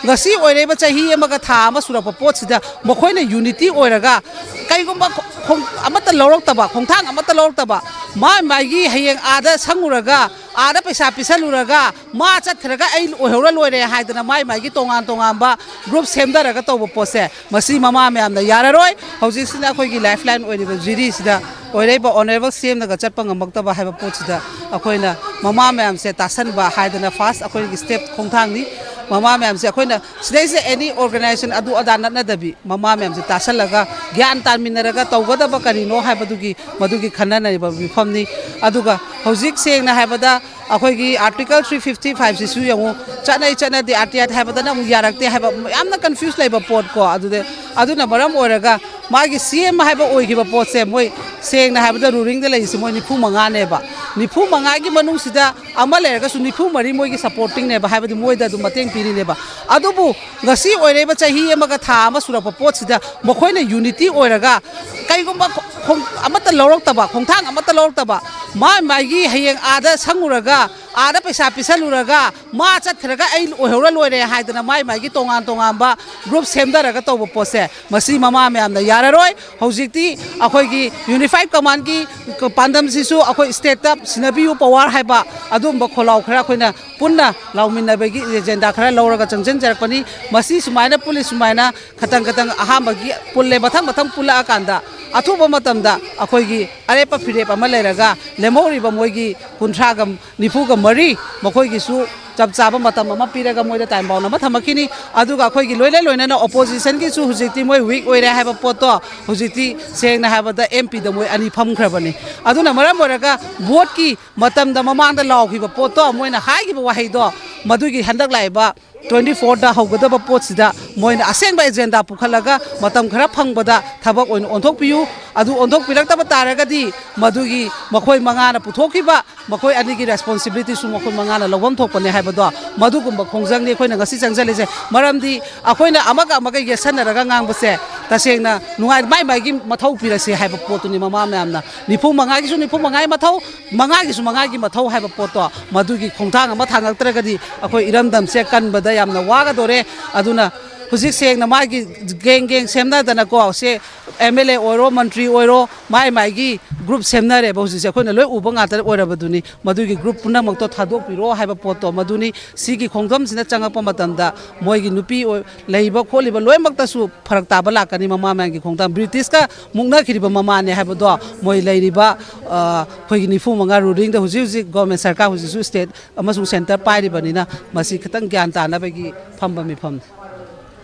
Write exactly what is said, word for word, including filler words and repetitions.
ꯉꯁꯤ ꯑꯣꯏꯔꯛꯏꯕ ꯆꯍꯤ ꯑꯃꯒ ꯊꯥ ꯑꯃ ꯁꯨꯔꯛꯄ ꯄꯣꯠꯁꯤꯗ ꯃꯈꯣꯏꯅ unity ꯑꯣꯏꯔꯒ ꯀꯩꯒꯨꯝꯕ ꯈꯣꯡ-, ꯑꯃꯠꯇ ꯂꯧꯔꯛꯇꯕ, ꯈꯣꯡꯊꯥꯡ ꯑꯃꯠꯇ ꯂꯧꯔꯛꯇꯕ, ꯃꯥ ꯃꯥꯒꯤ ꯍꯌꯦꯡ ꯑꯥꯗ ꯁꯪꯉꯨꯔꯒ, ꯑꯥꯗ ꯄꯩꯁꯥ ꯄꯤꯁꯜꯂꯨꯔꯒ, ꯃꯥ ꯆꯠꯈ꯭ꯔꯒ ꯑꯩ ꯑꯣꯏꯍꯧꯔ ꯂꯣꯏꯔꯦ ꯍꯥꯏꯗꯅ ꯃꯥꯏ ꯃꯥꯒꯤ ꯇꯣꯉꯥꯟ ꯇꯣꯉꯥꯟꯕ group ꯁꯦꯝꯊꯔꯒ ꯇꯧꯕ ꯄꯣꯠꯁꯦ, ꯃꯁꯤ ꯃꯃꯥ ꯃꯌꯥꯝꯅ ꯌꯥꯔꯔꯣꯏ꯫ ꯍꯧꯖꯤꯛꯁꯤꯅ ꯑꯩꯈꯣꯏꯒꯤ lifeline ꯑꯣꯏꯔꯤꯕ ꯖꯤꯔꯤꯁꯤꯗ ꯑꯣꯏꯔꯛꯏꯕ honourable ꯁꯤ ꯑꯦꯝꯅꯒ ꯆꯠꯄ ꯉꯝꯃꯛꯇꯕ ꯍꯥꯏꯕ ꯄꯣꯠꯁꯤꯗ ꯑꯩꯈꯣꯏꯅ ꯃꯃꯥ ꯃꯌꯥꯝꯁꯦ ꯇꯥꯁꯟꯕ ꯍꯥꯏꯗꯅ first ꯑꯩꯈꯣꯏꯒꯤ step ꯈꯣꯡꯊꯥꯡꯅꯤ꯫ ꯃꯃꯥ ꯃꯌꯥꯝꯁꯦ ꯑꯩꯈꯣꯏꯅ ꯁꯤꯗꯩꯁꯤꯗ any organisation ꯑꯗꯨ ꯑꯗꯥ ꯅꯠꯅꯗꯕꯤ, ꯃꯃꯥ ꯃꯌꯥꯝꯁꯦ ꯇꯥꯁꯜꯂꯒ ꯒ꯭ꯌꯥꯟ ꯇꯥꯟꯃꯤꯟꯅꯔꯒ ꯇꯧꯒꯗꯕ ꯀꯔꯤꯅꯣ ꯍꯥꯏꯕꯗꯨꯒꯤ ꯃꯗꯨꯒꯤ ꯈꯟꯅꯅꯔꯤꯕ ꯃꯤꯐꯝꯅꯤ꯫ ꯑꯗꯨꯒ ꯍꯧꯖꯤꯛ ꯁꯦꯡꯅ ꯍꯥꯏꯕꯗ ꯑꯩꯈꯣꯏꯒꯤ Article three fifty five ꯁꯤꯁꯨ ꯌꯦꯡꯉꯨ, ꯆꯠꯅꯩ ꯆꯠꯅꯗꯦ, ꯑꯥꯔ ꯇꯤ ꯑꯥꯏ ꯍꯥꯏꯕꯗꯅ ꯑꯃꯨꯛ ꯌꯥꯔꯛꯇꯦ ꯍꯥꯏꯕ ꯌꯥꯝꯅ confuse ꯂꯩꯕ ꯄꯣꯠ ꯀꯣ꯫ ꯑꯗꯨꯗ, ꯑꯗꯨꯅ ꯃꯔꯝ ꯑꯣꯏꯔꯒ ꯃꯥꯒꯤ ꯁꯤ ꯑꯦꯝ ꯍꯥꯏꯕ ꯑꯣꯏꯈꯤꯕ ꯄꯣꯠꯁꯦ, ꯃꯣꯏ ꯁꯦꯡꯅ ꯍꯥꯏꯕꯗ ruling ꯗ ꯂꯩꯔꯤꯁꯦ ꯃꯣꯏ ꯅꯤꯐꯨ ꯃꯉꯥꯅꯦꯕ꯫ ꯅꯤꯐꯨ ꯃꯉꯥꯒꯤ ꯃꯅꯨꯡꯁꯤꯗ ꯑꯃ ꯂꯩꯔꯒꯁꯨ ꯅꯤꯐꯨ ꯃꯔꯤ ꯃꯣꯏꯒꯤ supporting ꯅꯦꯕ, ꯍꯥꯏꯕꯗꯤ ꯃꯣꯏꯗ ꯑꯗꯨꯝ ꯃꯇꯦꯡ ꯄꯤꯔꯤꯅꯦꯕ꯫ ꯑꯗꯨꯕꯨ ꯉꯁꯤ ꯑꯣꯏꯔꯛꯏꯕ ꯆꯍꯤ ꯑꯃꯒ ꯊꯥ ꯑꯃ ꯁꯨꯔꯛꯄ ꯄꯣꯠꯁꯤꯗ ꯃꯈꯣꯏꯅ unity ꯑꯣꯏꯔꯒ ꯀꯩꯒꯨꯝꯕ ꯈꯣꯡ-, ꯑꯃꯠꯇ ꯂꯧꯔꯛꯇꯕ, ꯈꯣꯡꯊꯥꯡ ꯑꯃꯠꯇ ꯂꯧꯔꯛꯇꯕ, ꯃꯥ ꯃꯥꯒꯤ ꯍꯌꯦꯡ ꯑꯥꯗ ꯁꯪꯉꯨꯔꯒ, ꯑꯥꯗ ꯄꯩꯁꯥ ꯄꯤꯁꯜꯂꯨꯔꯒ, ꯃꯥ ꯆꯠꯈ꯭ꯔꯒ ꯑꯩ ꯑꯣꯏꯍꯧꯔ ꯂꯣꯏꯔꯦ ꯍꯥꯏꯗꯅ ꯃꯥꯏ ꯃꯥꯒꯤ ꯇꯣꯉꯥꯟ ꯇꯣꯉꯥꯟꯕ group ꯁꯦꯝꯊꯔꯒ ꯇꯧꯕ ꯄꯣꯠꯁꯦ, ꯃꯁꯤ ꯃꯃꯥ ꯃꯌꯥꯝꯅ ꯌꯥꯔꯔꯣꯏ꯫ ꯍꯧꯖꯤꯛꯇꯤ ꯑꯩꯈꯣꯏꯒꯤ Unified Command ꯀꯤ ꯄꯥꯟꯗꯝꯁꯤꯁꯨ ꯑꯩꯈꯣꯏ state ꯇ ꯁꯤꯟꯅꯕꯤꯌꯨ power ꯍꯥꯏꯕ ꯑꯗꯨꯒꯨꯝꯕ ꯈꯣꯜꯂꯥꯎ ꯈꯔ ꯑꯩꯈꯣꯏꯅ ꯄꯨꯟꯅ ꯂꯥꯎꯃꯤꯟꯅꯕꯒꯤ agenda ꯈꯔ ꯂꯧꯔꯒ ꯆꯪꯁꯤꯟꯖꯔꯛꯄꯅꯤ꯫ ꯃꯁꯤ ꯁꯨꯃꯥꯏꯅ ꯄꯨꯜꯂꯤ, ꯁꯨꯃꯥꯏꯅ ꯈꯇꯪ ꯈꯇꯪ ꯑꯍꯥꯟꯕꯒꯤ ꯄꯨꯜꯂꯦ, ꯃꯊꯪ ꯃꯊꯪ ꯄꯨꯜꯂꯛꯑꯀꯥꯟꯗ ꯑꯊꯨꯕ ꯃꯇꯝꯗ ꯑꯩꯈꯣꯏꯒꯤ ꯑꯔꯦꯞꯄ ꯐꯤꯔꯦꯞ ꯑꯃ ꯂꯩꯔꯒ ꯂꯦꯝꯍꯧꯔꯤꯕ ꯃꯣꯏꯒꯤ ꯀꯨꯟꯊ꯭ꯔꯥꯒ ꯅꯤꯐꯨꯒ ꯃꯔꯤ ꯃꯈꯣꯏꯒꯤꯁꯨ ꯆꯞ ꯆꯥꯕ ꯃꯇꯝ ꯑꯃ ꯄꯤꯔꯒ ꯃꯣꯏꯗ time bound ꯑꯃ ꯊꯝꯃꯛꯈꯤꯅꯤ꯫ ꯑꯗꯨꯒ ꯑꯩꯈꯣꯏꯒꯤ ꯂꯣꯏꯅ ꯂꯣꯏꯅꯅ opposition ꯒꯤꯁꯨ ꯍꯧꯖꯤꯛꯇꯤ ꯃꯣꯏ weak ꯑꯣꯏꯔꯦ ꯍꯥꯏꯕ ꯄꯣꯠꯇꯣ ꯍꯧꯖꯤꯛꯇꯤ ꯁꯦꯡꯅ ꯍꯥꯏꯔꯕꯗ ꯑꯦꯝ ꯄꯤꯗ ꯃꯣꯏ ꯑꯅꯤ ꯐꯝꯈ꯭ꯔꯕꯅꯤ꯫ ꯑꯗꯨꯅ ꯃꯔꯝ ꯑꯣꯏꯔꯒ vote ꯀꯤ ꯃꯇꯝꯗ ꯃꯃꯥꯡꯗ ꯂꯥꯎꯈꯤꯕ ꯄꯣꯠꯇꯣ, ꯃꯣꯏꯅ ꯍꯥꯏꯈꯤꯕ ꯋꯥꯍꯩꯗꯣ, ꯃꯗꯨꯒꯤ ꯍꯟꯗꯛ ꯂꯥꯛꯏꯕ twenty four ꯗ ꯍꯧꯒꯗꯕ ꯄꯣꯠꯁꯤꯗ ꯃꯣꯏꯅ ꯑꯁꯦꯡꯕ agenda ꯄꯨꯈꯠꯂꯒ ꯃꯇꯝ ꯈꯔ ꯐꯪꯕꯗ ꯊꯕꯛ ꯑꯣꯏꯅ ꯑꯣꯟꯊꯣꯛꯄꯤꯌꯨ꯫ ꯑꯗꯨ ꯑꯣꯟꯊꯣꯛꯄꯤꯔꯛꯇꯕ ꯇꯥꯔꯒꯗꯤ ꯃꯗꯨꯒꯤ ꯃꯈꯣꯏ ꯃꯉꯥꯅ ꯄꯨꯊꯣꯛꯈꯤꯕ ꯃꯈꯣꯏ ꯑꯅꯤꯒꯤ responsibility ꯁꯨ ꯃꯈꯣꯏ ꯃꯉꯥꯅ ꯂꯧꯐꯝ ꯊꯣꯛꯄꯅꯦ ꯍꯥꯏꯕꯗꯣ, ꯃꯗꯨꯒꯨꯝꯕ ꯈꯣꯡꯖꯪꯅꯤ ꯑꯩꯈꯣꯏꯅ ꯉꯁꯤ ꯆꯪꯁꯤꯜꯂꯤꯁꯦ꯫ ꯃꯔꯝꯗꯤ ꯑꯩꯈꯣꯏꯅ ꯑꯃꯒ ꯑꯃꯒ ꯌꯦꯠꯁꯟꯅꯔꯒ ꯉꯥꯡꯕꯁꯦ ꯇꯁꯦꯡꯅ ꯅꯨꯡꯉꯥꯏ, ꯃꯥꯏ ꯃꯥꯏꯒꯤ ꯃꯊꯧ ꯄꯤꯔꯁꯦ ꯍꯥꯏꯕ ꯄꯣꯠꯇꯨꯅꯤ ꯃꯃꯥ ꯃꯌꯥꯝꯅ꯫ ꯅꯤꯐꯨ ꯃꯉꯥꯒꯤꯁꯨ ꯅꯤꯐꯨ ꯃꯉꯥꯒꯤ ꯃꯊꯧ, ꯃꯉꯥꯒꯤꯁꯨ ꯃꯉꯥꯒꯤ ꯃꯊꯧ ꯍꯥꯏꯕ ꯄꯣꯠꯇꯣ, ꯃꯗꯨꯒꯤ ꯈꯣꯡꯊꯥꯡ ꯑꯃ ꯊꯥꯡꯉꯛꯇ꯭ꯔꯒꯗꯤ ꯑꯩꯈꯣꯏ ꯏꯔꯝꯗꯝꯁꯦ ꯀꯟꯕꯗ ꯌꯥꯝꯅ ꯋꯥꯒꯗꯣꯔꯦ꯫ ꯑꯗꯨꯅ ꯍꯧꯖꯤꯛ ꯁꯦꯡꯅ ꯃꯥꯒꯤ ꯒꯦꯡ ꯒꯦꯡ ꯁꯦꯝꯅꯗꯅꯀꯣ, ꯁꯦ ꯑꯦꯝ ꯑꯦꯜ ꯑꯦ ꯑꯣꯏꯔꯣ, ꯃꯟꯇ꯭ꯔꯤ ꯑꯣꯏꯔꯣ, ꯃꯥꯏ ꯃꯥꯏꯒꯤ ꯒ꯭ꯔꯨꯞ ꯁꯦꯝꯅꯔꯦꯕ꯫ ꯍꯧꯖꯤꯛꯁꯦ ꯑꯩꯈꯣꯏꯅ ꯂꯣꯏ ꯎꯕ ꯉꯥꯛꯇ ꯑꯣꯏꯔꯕꯗꯨꯅꯤ꯫ ꯃꯗꯨꯒꯤ ꯒ꯭ꯔꯨꯞ ꯄꯨꯝꯅꯃꯛꯇꯣ ꯊꯥꯗꯣꯛꯄꯤꯔꯣ ꯍꯥꯏꯕ ꯄꯣꯠꯇꯣ ꯃꯗꯨꯅꯤ꯫ ꯁꯤꯒꯤ ꯈꯣꯡꯗꯝꯁꯤꯅ ꯆꯪꯉꯛꯄ ꯃꯇꯝꯗ ꯃꯣꯏꯒꯤ ꯅꯨꯄꯤ ꯑꯣꯏ-, ꯂꯩꯕ ꯈꯣꯠꯂꯤꯕ ꯂꯣꯏꯅꯃꯛꯇꯁꯨ ꯐꯔꯛ ꯇꯥꯕ ꯂꯥꯛꯀꯅꯤ꯫ ꯃꯃꯥ ꯃꯌꯥꯝꯒꯤ ꯈꯣꯡꯗꯝ, ꯕ꯭ꯔꯤꯇꯤꯁꯀ ꯃꯨꯛꯅꯈꯤꯕ ꯃꯃꯥꯅꯦ ꯍꯥꯏꯕꯗꯣ ꯃꯣꯏ ꯂꯩꯔꯤꯕ, ꯑ, ꯑꯩꯈꯣꯏꯒꯤ ꯅꯤꯐꯨ ꯃꯉꯥ ꯔꯨꯂꯤꯡꯗ ꯍꯧꯖꯤꯛ ꯍꯧꯖꯤꯛ ꯒꯣꯔꯃꯦꯟ ꯁꯔꯀꯥꯔ ꯍꯧꯖꯤꯛꯁꯨ ꯁ꯭ꯇꯦꯠ ꯑꯃꯁꯨꯡ ꯁꯦꯟꯇꯔ ꯄꯥꯏꯔꯤꯕꯅꯤꯅ ꯃꯁꯤ ꯈꯤꯇꯪ ꯒ꯭ꯌꯥꯟ ꯇꯥꯅꯕꯒꯤ ꯐꯝꯕ ꯃꯤꯐꯝꯅꯤ꯫